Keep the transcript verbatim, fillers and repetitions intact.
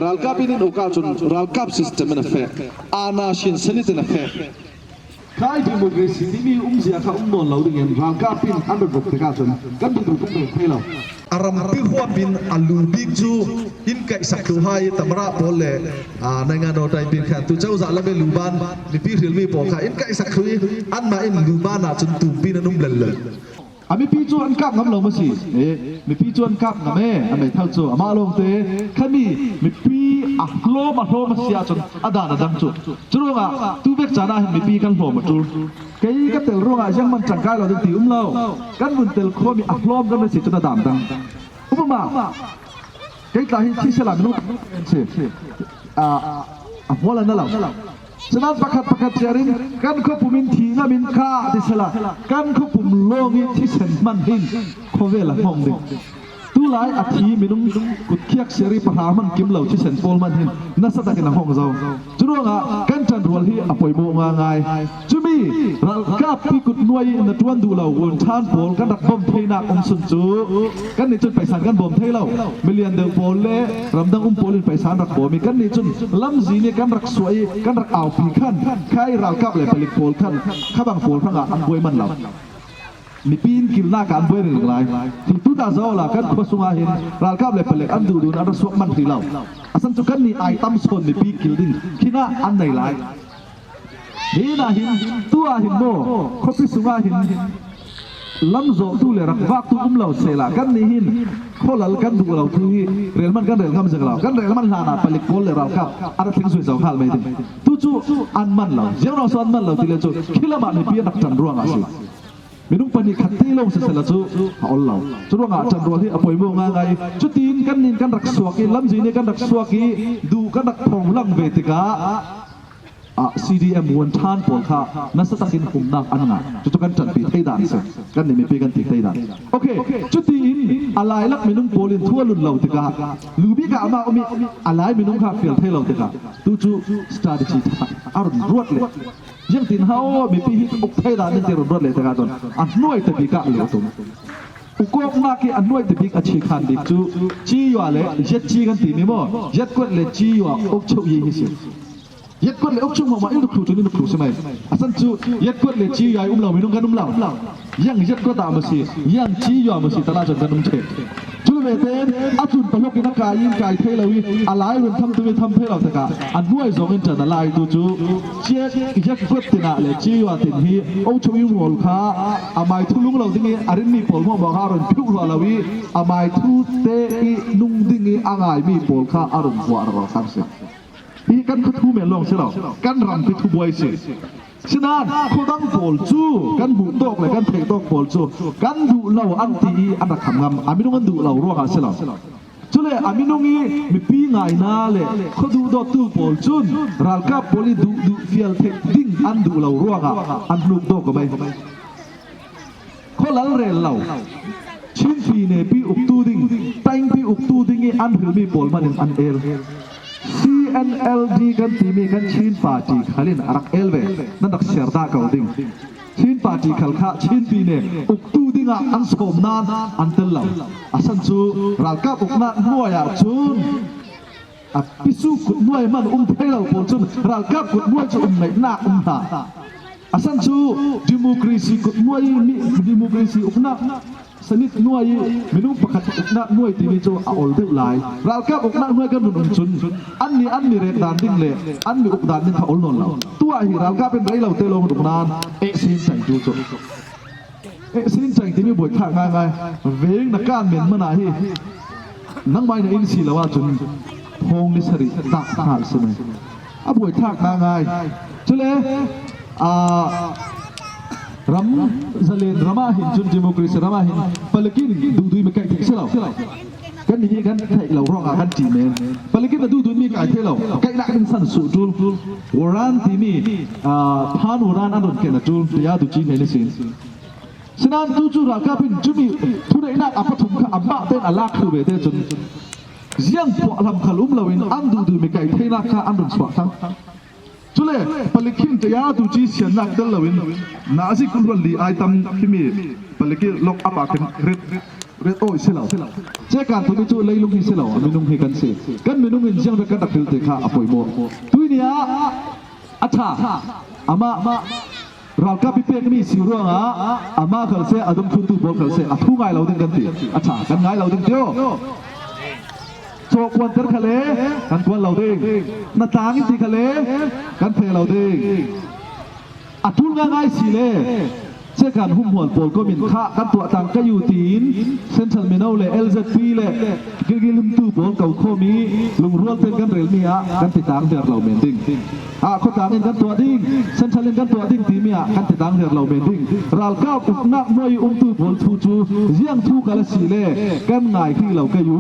Ralkap in in awkah cun ralkap system in a feh, aana sin sanit in a feh. Khai democracy timi umzia kha um nawn lo dingin ralkap in an rak rak tikah cun kan duhduh kan rem thei lo. A rampi huap in a lu bik cu in kaihsak tu hai tamara pawl le, aa, naingan aw taipin khan tu cozah lam i lu ban mipi hrilmi pawl kha in kaihsak tu i anmah in lu ban ah cun tumpi nan um lel lel. A mipi cu an kap ngam lo maw si? Eh, mipi cu an kap ngam e, a meithal cu. Amah lawngte khami mipi a hlawm a hlawm a si ahcun a dan a dang cu. Curuangah tuvek caan ah hin mipi kan hlawm a ṭul. Kei ka tel ruangah zianghman ṭangkai lo ding ti um lo. Kan vun tel khawmi a hlawm kan si cun a dan dang. Upama, kei tla hi thisen ah minung si. Ah, a hmual a na lo. Sinain pakhat pakhat ciar in kan khuapum in thi ngam in kah ti sela, kan khuapum lawng i thisen hman hin khuavel a hngawng ding. Tulai a thi minung kutkhiak siar i pahra hman kim lo thisen pawl hman hin nasa takin a hngawng zo. Curuangah kan ṭanrual hi a poimawh ngaingai. Cumi ralkap pi kut nuai i na ṭuan duh lo, vun ṭhan pawl kan rak bawm theinak um sun cu kannih cun paisa kan bawm thei lo. Milian deuh pawl le ramdang um pawl in paisa an rak bawm i kannih cun lamzin i kan rak suah i kan rak aupi khan khai ralkap le palik pawl khan khabang pawl hrangah an buai man lo. Mipi in kilnak ah an buai ringring lai. Hi tuta zo la kan khua sungah hin ralkap le palik an duhduh in an rak suak man hrih lo. A san cu kannih ai tam sawn mipi kil ding khinah an nei lai. Hinah hin, tu ah hin maw, khuapi sungah hin lam zawhtu le rak vaktu um lo sehla kannih hin khualal kan duh lo tu hi rel hman kan rel ngam zeng lo. Kan rel hman hlanah palik pawl le ralkap a rak tling zui zo khal mai ding. Tu cu an man lo. Ziangruang so an man lo ti le cu khi lamah mipi an rak ṭan ruangah a si. Minung pahnih khat te lawng sisehla cu a ol lo. Curuangah ṭanrual hi a poimawh ngaingai. Cutin kannih kan rak suak i lamzin i kan rak suak i duh kan rak phawng lang ve tikah, ah, C D M vuan ṭhan pawl kha nasa takin humnak an ngah. Cucu kan ṭanpi thei dan si. Kannih mipi kan ti thei dan. Okay, cutiin a lailak minung pawl in thu a lun lo tikah, lu bik ah amah um i a lai minung kha fial thei lo tikah, tu cu strategy ṭha a run ruat le. Ziangtin hau mipi hi uk thei dan in ti run ruat le tikah cun a hnuai te bik ah a lu a tum. Ukawknak i a hnuai te bik a chikhan bik cu ci yua le yet ci kan timi maw? Yet kuat le ci yua uk cheuh yi hi si. Yet kuat le uk chung hmahmah in uk thlu cun in uk thlu si mai. A san cu yet kuat le ci yua i um lo minung kan um lo. Yang yet kuat ah maw si, yang ci yua maw si, tanah cun kan um ṭheh. Cu le vete a tlun pahlawk in a kai in kai thei lo i a lai run tham tu i tham thei lo tikah a hnuai zong in ṭan a lai tu cu yet kuat tinah le ci yua tin hi uk chung i um pawl kha a mai thu lung lo ding i a rinmi pawl hmawhmawh kha a run phiuh hluah lo i a mai thu te i nung ding i a ngaimi pawl kha a run huah rero khan si. Hi kan khuathu men lawng si lo, kan rampi thubuai si. Sinain khuadang pawl cu kan hmuh tawk le kan theih tawk pawl cu kan duh lo an ti i an rak kham ngam, a minung an duh lo ruangah si lo. Cule a minung i mipi ngaina le khuaduh dawttu pawl cun ralkap pawl i duhduh fial theih ding an duh lo ruangah an hnuk dawk a mei. Khualal rel lo, Chinpi nepi uktu ding, taingpi uktu ding i an hrilmi pawl hman in an el. C N L D kan timi kan Chin party khal in a rak el ve, nan rak siar dah ko ding. Chin party khal kha Chinpi ne uktu dingah an sawm nan an tel lo. A san cu ralkap uknak hnuai ah cun a pisu kut hnuai hman um thei lo pawl cun ralkap kut hnuai cu um ngaihnak um hna. A san cu democracy kut hnuai mi, democracy uknak sanit hnuai i minung pakhat uknak hnuai timi cu a ol deuh lai. Ralkap uknak hnuai kan run um cun annih an mi rek dan ding le an mi uk dan ding kha ol nawn lo. Tuah hi ralkap in rei lo te lawng ruk nan eh sin cang tu cu. Eh, sin cang timi buaithlak ngaingai. Veng na kan men hmanh ah hi nangmah in na inn si lo ahcun thawng ni sarih dah hna a si men. A buaithlak ngaingai. Cule, aa, ram zalen ram ah hin cun democracy ram ah hin palik in duhdui mi kaih theih si lo. Kan hi kan theih lo ruangah kan ṭih men. Palik in a duhdui mi kai thei lo. Kaihnak in san suh ṭul. Waran timi, aa, phan waran an run ken a ṭul. Tiah duci hna in a sin. Sinain tu cu ralkap in cumi thuneihnak a pathum kha amah tein a lak thlu ve te cun ziang puah hlam khal um loin an duhduh mi kai theinak kha an run suah thlang. Cule palik khin taya tu ci siannak tel loin nazi kulhluan li ai tam himi palik i lok a pa khin rit. Ret awi si lo. Chekan tuni chu leilung hi si lo, a minung hi kan si. Kan minung in ziang bek kan rak hril te kha a poimaw. Tuini ah a ṭha, amah ralkap i pek mi si ruangah amah khal se, a dungthluntu pawl khal se, a thu ngai lo ding kan ti. A ṭha kan ngai lo ding tio. Chaw kuanter khal e, kan kuan lo ding. Na tang in ti khal e, kan thei lo ding. A ṭul ngaingai si le, chekan humhuan pawl komin kha kan tuah tang ka yu tiin Central Mino le L Z P le Gilgil humtu pawl ko khawm i lungrual ten kan rel mi ah kan ti tang viar lo men ding. Ah, khawtang in kan tuah ding, Central in kan tuah ding ti mi ah kan ti tang viar lo men ding. Ralkap uknak nuai umtu pawl thu chu ziang thu khal a si le kan ngai hrih lo ka yu.